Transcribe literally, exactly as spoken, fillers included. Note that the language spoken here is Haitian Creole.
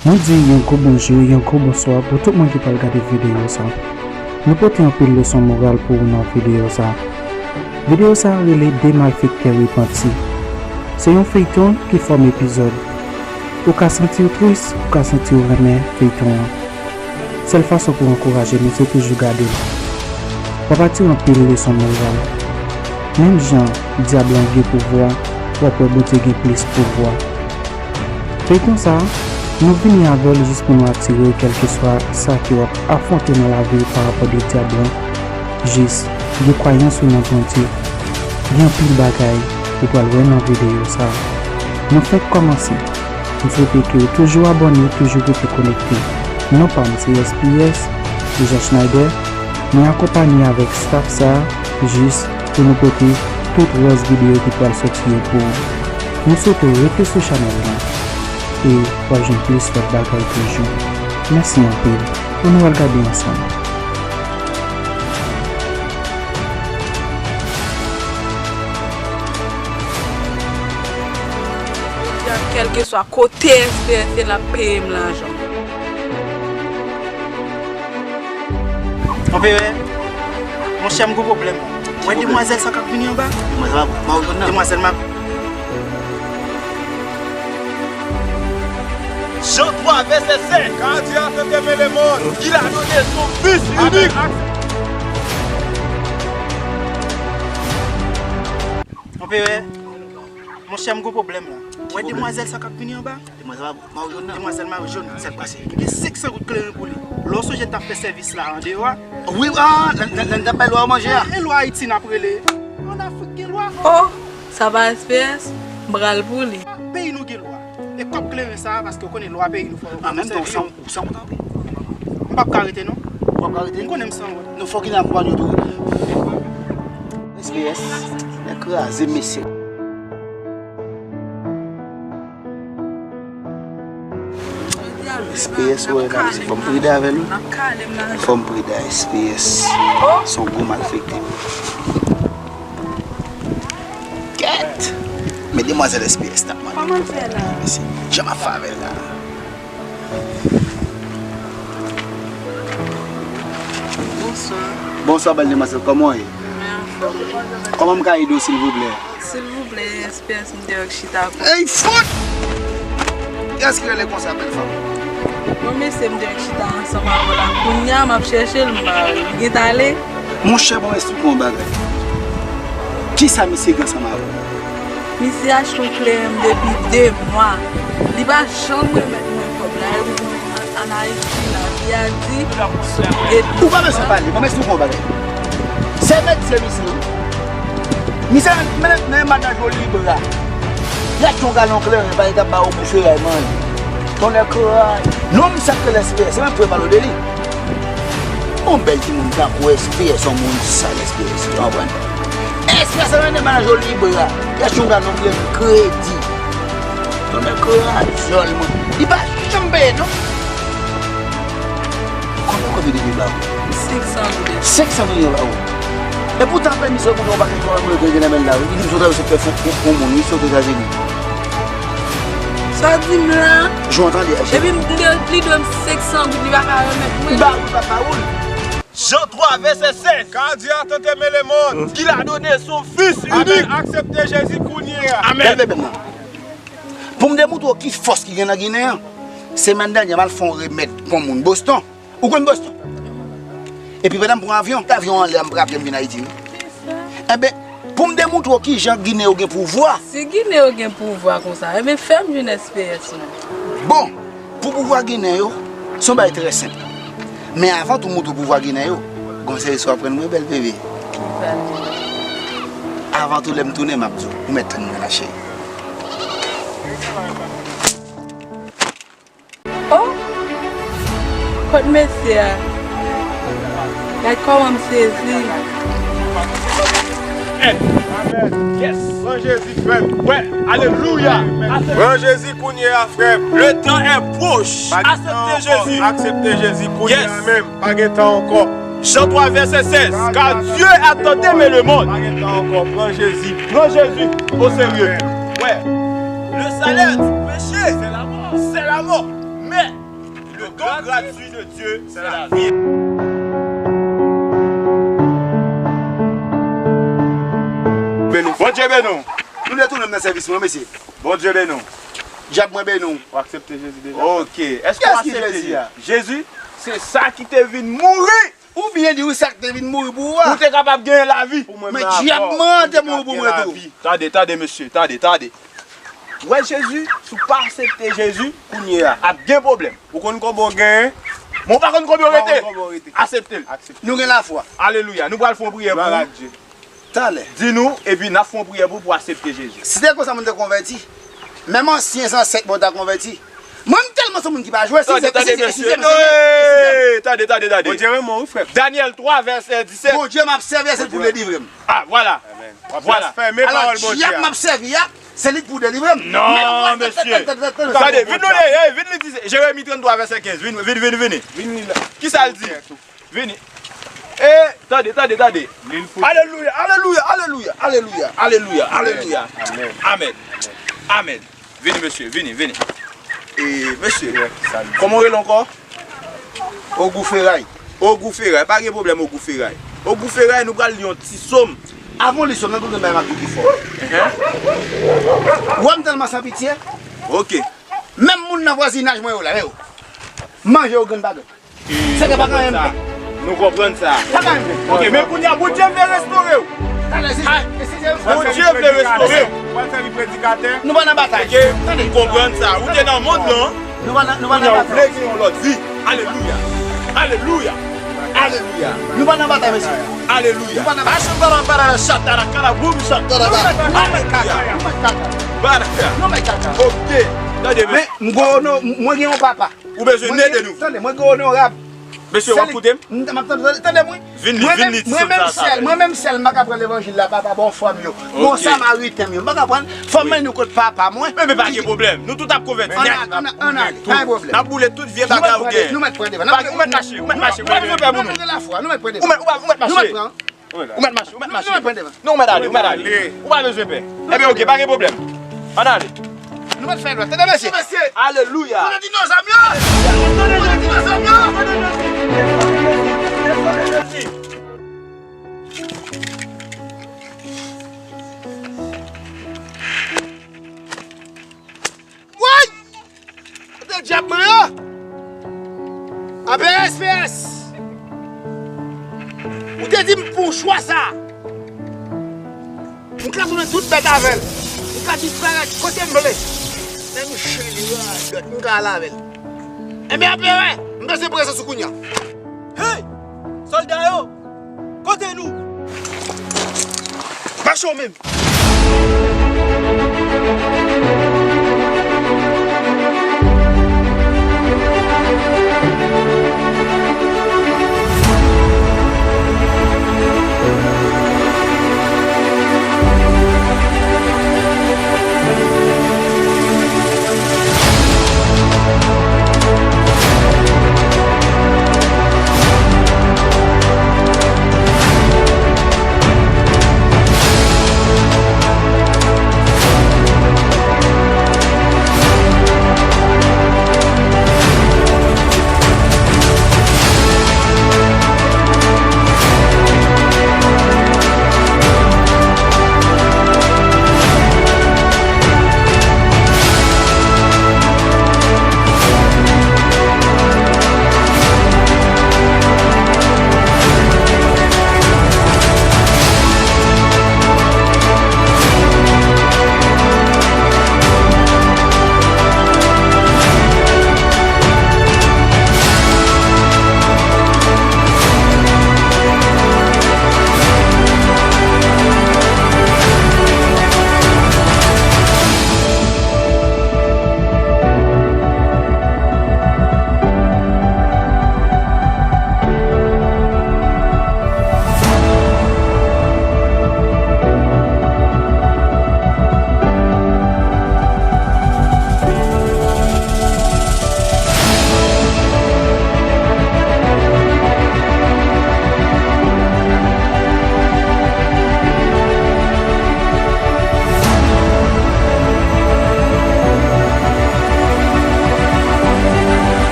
Nou di yon gwo bonjou, yon gwo bonswa pou tout moun ki pral gade videyo sa. Nou pote anpil leson moral pou ou nan videyo sa. Videyo sa rele De malfektè repanti. Se yon feyton ki fòm epizòd. Ou ka santi w tris, ou ka santi w renmen feyton an. Sèl fason pou ankouraje nou, se toujou gade l. W ap atire anpil leson moral. Menm jan dyab lan gen pouvwa, w ap wè Bondye gen plis pouvwa. Feyton sa, nou vini avè l jis pou nou atire w kèlkeswa sa ke w ap afwonte nan lavi w pa rapò de dyab lan. Jis, gen kwayans ou nan Bondye. Gen anpil bagay ou pral wè nan videyo sa. Nou fenk kòmanse. M swete ke w toujou abòne, toujou rete konekte. Non pa m se S P S, Jean Schneider. Mwen akonpanye avèk staff sa a jis pou nou pote tout rès videyo ki pral sòti yo pou ou. Nou swete w rete sou chanèl lan e w ap jwenn plis lòt bagay toujou. Mèsi anpil. Ann nou al gade ansanm. Kèlkeswa kote S P S ye, l ap peye m lajan. Anpere, monchè, m gon pwoblèm. Ou wè demwazèl sa k ap vini anba? Demwazèl ma-, ma-, demwazèl ma-, Jean twa vèsè sèz. Car Dieu a tant aimé le monde qu'il a donné son Fils unique. Anpere, monchè, m gon pwoblèm la. Ou wè demwazèl sa k ap vini anba? Demwazèl ma-, mayo jòn nan. Demwazèl mayo jòn, sa k pase? Li gen senk san goud kleren pou li. Lè w sonje n t ap fè sèvis la andeyò a. Wi, a, lè, lè, lè n t ap bay lwa yo manje a. E lwa Ayiti n ap rele? An Afrik gen lwa. Oh, sa pa S P S, m pral pou li. Peyi nou gen lwa. E kòb kleren sa a, paske w konnen lwa peyi nou fò yo konn sèvi yo. An menm tan, ou san, ou san wont anpil. M p ap ka rete non. Ou p ap ka rete? M konnen m san wont. Nou fòk gen akonpanye tou. S P S, nèg kraze mesye. S P S, wè la, se fò m pride avè l wi. Fò m pride a S P S. Se yon gwo malfektè. Kèt! Men demwazèl S P S t ap mande. Kòman l fè la? Mesye, jan m ap fè avè l la. Bonswa. Bonswa, bèl demwazèl. Kòman w ye? Mwen anfòm. Kòman m ka ede w, silvouplè? Silvouplè, S P S, m te wè k chita pou. Ey, fout! Kiyès ki rele konsa, bèl fanm? Bon, mesye, m te wè k chita ansanm avè w la. Kounye a, m ap chèche l, m pa wè l. Li gentan ale? Monchè, bon, esplike w yon bagay. Kisa misye gen ansanm avè w? Misye achte yon kleren depi de mwa. Li pa janm remèt mwen kòb la. Epi bon, an, an Ayiti, lavi a di. Epi ou pa bezwen pale, bon, esplike w yon bagay. Se medsen misye wi. Misye nan, nan, nan manaj Olibra. Li achte yon galon kleren, pa li t ap ba yo pou feray manje. Tonnè kray. Non, misye ap rele S P S, se menm pou yo pale de li. Yon bèl timoun tankou S P S, yon moun sal S P S, ou konprann? S P S se nan manaj Olibra, y achte yon galon kleren kredi. Tonnè kradyòl mwen. Li pa janm peye non. Konbyen, konbyen li dwe ba ou? Senk san dola. Senk san dola ba ou. E poutan apre misye konnen yon pakèt kòb ameriken gen nan men l la wi. Li di m se yon travay se fè fon pou moun wi, se Ozetazini. Sa w di m la? Jan w tande a, cheri. Epi m, m, li dwe m senk san goud, li pa ka remèt mwen. Ba ou, li pa ba ou l. Jan twa vèsè sèz. Car Dieu a tant aimé le monde qu'il a donné son Fils unique. Amèn. Aksepte Jezi kounye a. Amèn. Gade bebe m nan. Pou m demoutre w ki fòs ki gen nan Ginen an, semèn dènye m al fè yon remèd pou yon moun Boston. Ou konn Boston? Epi pandan m pran avyon, avyon anlè a, m frape, m vin Ayiti wi. Enben, pou m demoutre w kijan Ginen yo gen pouvwa. Si Ginen yo gen pouvwa konsa, enben fè m jwenn S P S non. Bon, pou pouvwa Ginen yo, se yon bagay trè senp. Men avan tou moutre w pouvwa Ginen yo, gon sèvis w aprann mwen bèl bebe. Avan tou lè m tounen m ap di w, ou mèt tann mwen la cheri. Oh! Kot mesye a? Gad kòman m sezi. Amèn. Yes. Pran Jezi, frè m. Wè, alelouya. Pran Jezi kounye a, frè m. Le temps est proche. Aksepte Jezi. Aksepte Jezi kounye a menm. Pa gen tan ankò. Jan twa vèsè sèz. Car Dieu a tant aimé le monde. Pa gen tan ankò. Pran Jezi. Pran Jezi o serye. Wè. Le salaire du péché, c'est la mort. C'est la mort. Mais le don gratuit de Dieu, c'est la vie. Beni. Bondye beni w. Nou retounen nan sèvis mwen, mesye. Bondye beni w. Dyab mwen beni w. Ou aksepte Jezi deja? Ok. Èske w aksepte Jezi? Jezi, se sa ki te vin mouri. Ou byen di wi, sa k te vin mouri pou ou a. Ou te kapab genyen lavi. Men dyab mwen te mouri pou mwen tou. Tande, tande, mesye, tande, tande. Ou wè Jezi, si w pa aksepte Jezi, kounye a, ap gen pwoblèm. Ou konn konbyen w genyen? Men w pa konn konbyen w rete. Aksepte l. Nou gen lafwa. Alelouya. Nou pral fè yon priyè pou ou. Talè. Di nou, epi n ap fè yon priyè pou ou pou w aksepte Jezi. Si te konsa, moun te konvèti. Menm ansyen zansèt mwen ta konvèti. Mwen, m tèlman se moun ki pa jwe. Tande, tande, mesye. Tande, tande, tande. Bondye renmen w, wi, frè. Danyèl twa, vèsè disèt. Bondye m ap sèvi a, se l pou delivre m. Ah, vwala. Vwala. Alò, dyab m ap sèvi a, se li k pou delivre m. Non, mesye. Tande, vin nou, ey, ey, vin li di, Jeremi tranntwa, vèsè kenz. Vin, vin, vin, vini. Vin li la. Kisa l di? Vini. E, tande, tande, tande. Alelouya, alelouya, alelouya, alelouya, alelouya, alelouya. Amèn. Amèn. Amèn. Vini, mesye, vini, vini. E, mesye, kòman w rele ankò? Ogou Feray. Ogou Feray, pa gen pwoblèm, Ogou Feray. Ogou Feray, nou pral li yon ti sòm. Avan w li sòm nan, tout yon bagay m ap di ki fò. Ou wè m tèlman san pitye. Ok. Menm moun nan vwazinaj mwen yo la, men yo. Manje yo grenn pa grenn. Sèke pa ka anyen fè. Nou konprann sa. Pa ka anyen fè. Ok, men kounye a, Bondye vle restore w. Bondye vle restore w. Nou pa nan batay. Ok, m konprann sa. Ou te nan mond lan. Nou pa nan, nou pa nan batay. Kounye a, ou vle gen yon lòt vi. Alelouya. Alelouya. Alelouya. Nou pa nan batay, mesye. Alelouya. Nou pa nan batay. Ashen bara bara shatara kara boum shatara ba. Alelouya. Nou mèt kaka. Nou mèt kaka. Baraka. Nou mèt kaka. Ok. Tande, men. Men, m gwo, non, mwen gen yon papa. Ou bezwen nede nou. Tande, mwen gen onorab. Mesye, w ap koute m? M, m ap tande, tande, tande, mwen. Vin li, vin li, ti sèl, mwen menm sèl, m pa ka pran levanjil la, papa, bon, frè m yo. Bon, samariten m yo, m pa ka pran. Fò m mennen nou kot papa mwen. Men, men pa gen pwoblèm. Nou tout ap konvèti nèt. Ann ale, ann ale, pa gen pwoblèm. N ap boule tout vye bagay ou gen. Nou mèt pran devan. Ou mèt mache, ou mèt mache. Ou mèt mache. Ou mèt fè pou nou. Nou gen lafwa, nou mèt pran devan. Ou mèt, ou mèt mache. Nou mèt pran. Ou mèt mache, ou mèt mache. Nou mèt pran devan. Non, ou mèt ale, ou mèt ale. Ou pa bezwen pè. Ebyen, ok, pa gen pwoblèm. Ann ale. Nou mèt fè dwat. Tande, mesye. Alelouya. Tande, di non, zam yo. Tande, di non, zam yo. Woy! Kote dyab mwen yo? A P S, P S! Ou te di m pou chwa sa. M ka tounen tout bèt avè l. M ka disparèt kote m vle. Men m cheri radòt, m ka al avè l. Ebyen, anperè, m bezwen prezans ou kounye a. Hey! Sòlda yo! Kote nou? Mache w menm!